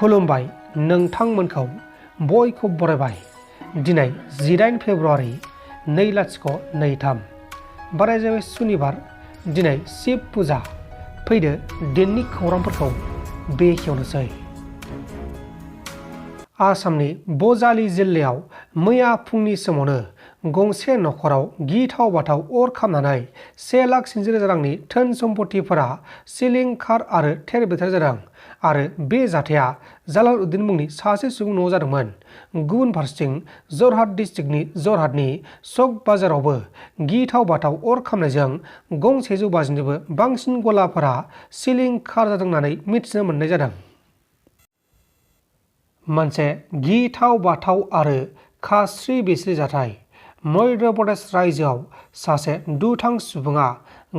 खुलुमबाय नोंथांमोनखौ बयखौ बरायबाय दिनै 18 फेब्रुवारि 2023 बाराय जाबाय सुनिबार दिनै शिब फुजा फैदो दिननि खौरांफोरखौ बेखेवनोसै। आसामनि बजालि जिल्लायाव मैया फुंनि समावनो गंसे नखराव गिथाव बाथाव अर खामनानै 1,60,000 रांनि धोन सम्पथिफोरा सिलिंखार आरो थेर बेथेर जादों आरो बे जाथाया जालालउद्दिन मुंनि सासे सुबुं न'आव जादोंमोन। गुबुन फारसेथिं जरहाट डिस्ट्रिक्टनि जरहाटनि चक बाजारावबो गिथाव बाथाव अर खामनायजों गंसे 150निबो बांसिन गलाफोरा सिलिंखार जादों होननानै मिथिनो मोननाय जादों। मोनसे गिथाव बाथाव आरो खास्रि बिस्रि जाथाय। मध्य प्रदेश रायजोआव सासे दुथां सुबुङा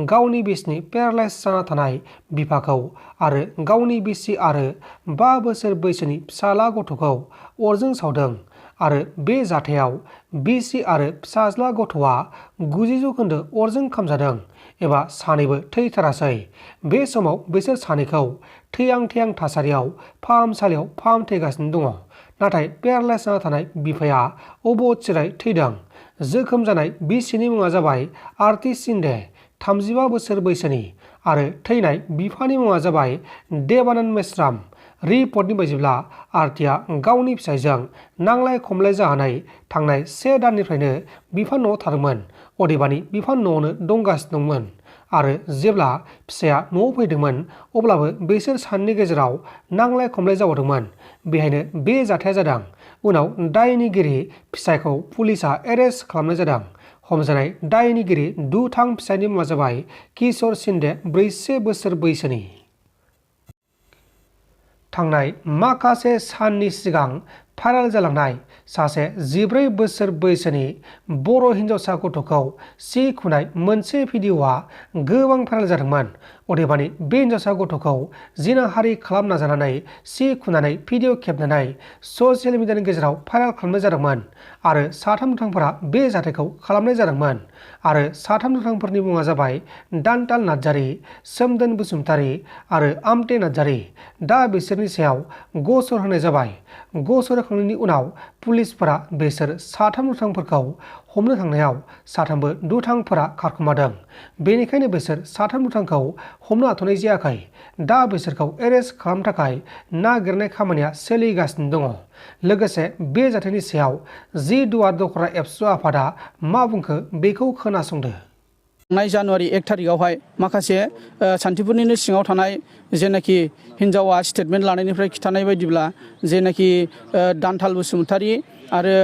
गावनि बिसिनि पेरालाइज जाना थानाय बिफाखौ आरो गावनि बिसि आरो 5 बोसोर बैसोनि फिसाला गथ'खौ अरजों सावदों आरो बे जाथायाव बिसि आरो फिसाज्ला गथ'आ 90% अरजों खामजादों एबा सानैबो थैथारासै। बे समाव बिसोर सानैखौ थैहां थैहां थासारियाव फाहामसालियाव फाहामथायगासिनो दङ, नाथाय पेरालाइज जाना थानाय बिफाया अबथिरायै थैदों। जोखोम जानाय बिसिनि मुङा जाबाय आरती शिंदे, 35 बोसोर बैसोनि आरो थैनाय बिफानि मुङा जाबाय देबानन्द मेश्राम। रिपर्टनि बायदिब्ला आरतीया गावनि फिसायजों नांलाय खमलाय जानानै थांनाय 1 दाननिफ्रायनो बिफा न'आव थादोंमोन, अदेबानि बिफा न'आवनो दंगासिनो दंमोन आरो जेब्ला फिसाया न'आव फैदोंमोन अब्लाबो बिसोर सानैनि गेजेराव नांलाय खमलाय जाबावदोंमोन। बेहायनो बे जाथाया जादों। उनाव दायनिगिरि फिसायखौ पुलिसआ एरेस्ट खालामनाय जादों। हमजानाय दायनिगिरि दुथां फिसायनि मुङा जाबाय किशोर शिंदे, 41 बोसोर बैसोनि। थांनाय माखासे साननि सिगां भाइराल जालांनाय सासे 14 बोसोर बैसोनि बर' हिन्जावसा गथ'खौ सि खुनाय मोनसे भिडिअ'आ गोबां भाइराल जादोंमोन। अदेबानि बे हिन्जावसा गथ'खौ जिनाहारि खालाम नाजानानै सि खुनानै भिडिअ' खेबनानै ससियेल मिडियानि गेजेराव भाइराल खालामनाय जादोंमोन आरो 3 दुथांफोरा बे जाथायखौ खालामनाय जादोंमोन आरो 3 दुथांफोरनि मुङा जाबाय दान्ताल नार्जारी, सोमदोन बसुमतारी आरो आमथे नार्जारी। दा बिसोरनि सायाव गसर होनाय जाबाय। गसर होखांनायनि उनाव पुलिसफोरा बिसोर 3 दुथांफोरखौ हमनो थांनायाव 3बो दुथांफोरा खारखोमादों। बेनिखायनो बिसोर 3 दुथांखौ हमनो हाथ'नाय जायाखै। दा बिसोरखौ एरेस्ट खालामनो थाखाय नागिरनाय खामानिया सोलिगासिनो दङ। लोगोसे बे जाथायनि सायाव जि दुवार दखरा एबसु आफादा मा बुंखो बेखौ खोनासंदो। थांनाय जानुवारि 1 थारिखआवहाय माखासे सान्थिफुरनिनो सिङाव थानाय जेनाखि हिन्जावा स्टेटमेन्ट लानायनिफ्राय खिन्थानाय बायदिब्ला जेनाखि दान्ताल बसुमतारी आरो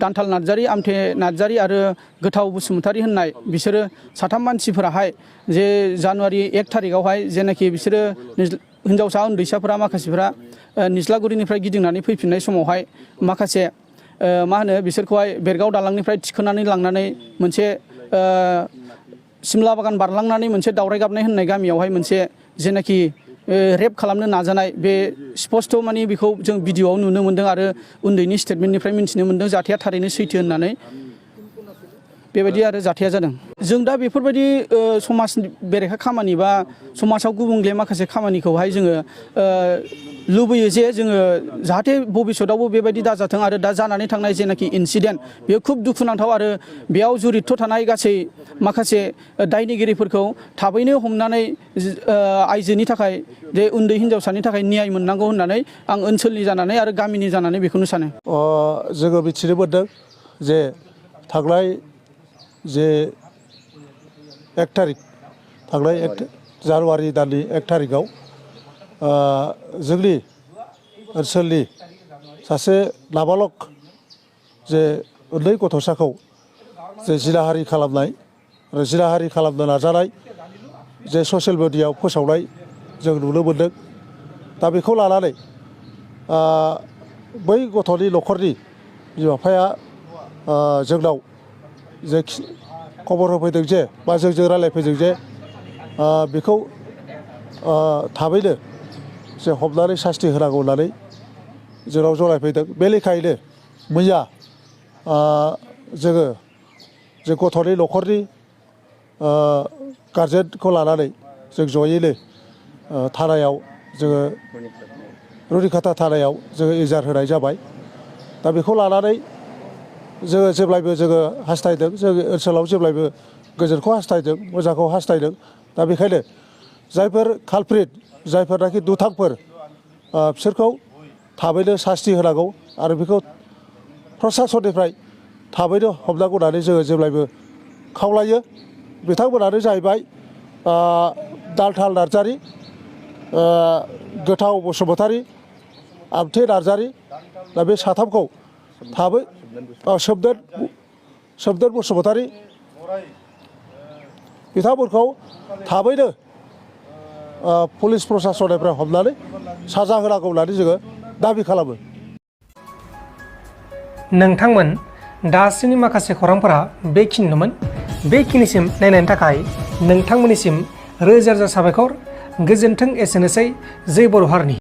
दान्ताल नार्जारी, आमथे नार्जारी आरो गोथाव बसुमतारी होननाय बिसोरो 3 मानसिफोराहाय जे जानुवारि 1 थारिखआवहाय जेनाखि बिसोरो हिन्जावसा उन्दैसाफोरा माखासेफोरा निज्लागुरिनिफ्राय गिदिंनानै फैफिननाय समावहाय माखासे मा होनो बिसोरखौहाय बेरगाव दालांनिफ्राय थिखोनानै लांनानै मोनसे सिमला बागान बारलांनानै मोनसे दावराय गाबनाय होननाय गामियावहाय मोनसे जेनाखि रेप खालामनो नाजानाय बे स्पस्ट माने बेखौ जों भिडिअ'आव नुनो मोन्दों आरो उन्दैनि स्टेटमेन्टनिफ्राय मिन्थिनो मोन्दों जाथाया थारैनो सैथो होननानै। बेबायदि आरो जाथाया जादों। जों दा बेफोरबायदि समाज बेरेखा खामानि बा समाजाव गुबुंले माखासे खामानिखौहाय जोङो लुबैयो जे जोङो जाहाथे भबिष्यतआवबो बेबायदि दाजाथों आरो दा जानानै थांनाय जेनाखि इनसिडेन्ट बेयो खुब दुखुनांथाव आरो बेयाव जुरित' थानाय गासै माखासे दायनिगिरिफोरखौ थाबैनो हमनानै आइजोनि थाखाय जे उन्दै हिन्जावसानि थाखाय न्याय मोननांगौ होननानै आं ओनसोलनि जानानै आरो गामिनि जानानै बेखौनो सानो। जोङो मिथिनो मोन्दों जे थांनाय जे 1 थारिख थांनाय जानुवारि दाननि 1 थारिखआव जोंनि ओनसोलनि सासे नाबालक जे उन्दै गथ'साखौ जे जिनाहारि खालामनाय आरो जिनाहारि खालामनो नाजानाय जे ससियेल मिडियायाव फोसावनाय जों नुनो मोन्दों। दा बेखौ लानानै बै गथ'नि न'खरनि बिमा बिफाया जोंनाव जे खबर होफैदों जे बा जोंजों रायलायफैदों जे बेखौ थाबैनो जे हमनानै सास्ति होनांगौ होननानै जोंनाव जरायफैदों। बे लेखायैनो मैया जोङो जे गथ'नि न'खरनि गारजेनखौ लानानै जों जयैनो थानायाव जोङो रुनिखाथा थानायाव जोङो एजाहार होनाय जाबाय। दा बेखौ लानानै जोङो जेब्लायबो जोङो हास्थायदों, जोंनि ओनसोलाव जेब्लायबो गोजोनखौ हास्थायदों, मोजांखौ हास्थायदों। दा बेखायनो जायफोर कालप्रिट, जायफोरनाखि दुथांफोर बिसोरखौ थाबैनो सास्ति होनांगौ आरो बेखौ प्रसासननिफ्राय थाबैनो हमनांगौ होननानै जोङो जेब्लायबो खावलायो। बिथांमोनानो जाहैबाय दालथाल नार्जारी, गोथाव बसुमतारी, आमथे नार्जारी। दा बे साथामखौ थाबै सोमदोन बसुमतारी बिथांमोनखौ थाबैनो पुलिस प्रसासननिफ्राय हमनानै साजा होनांगौ होननानै जोङो दाबि खालामो। नोंथांमोन दासिमनि माखासे खौरांफोरा बेखिनिनोमोन। बेखिनिसिम नायनायनि थाखाय नोंथांमोननिसिम रोजा रोजा साबायखर। गोजोन्थों। एसेनोसै। जै बर' हारिनि।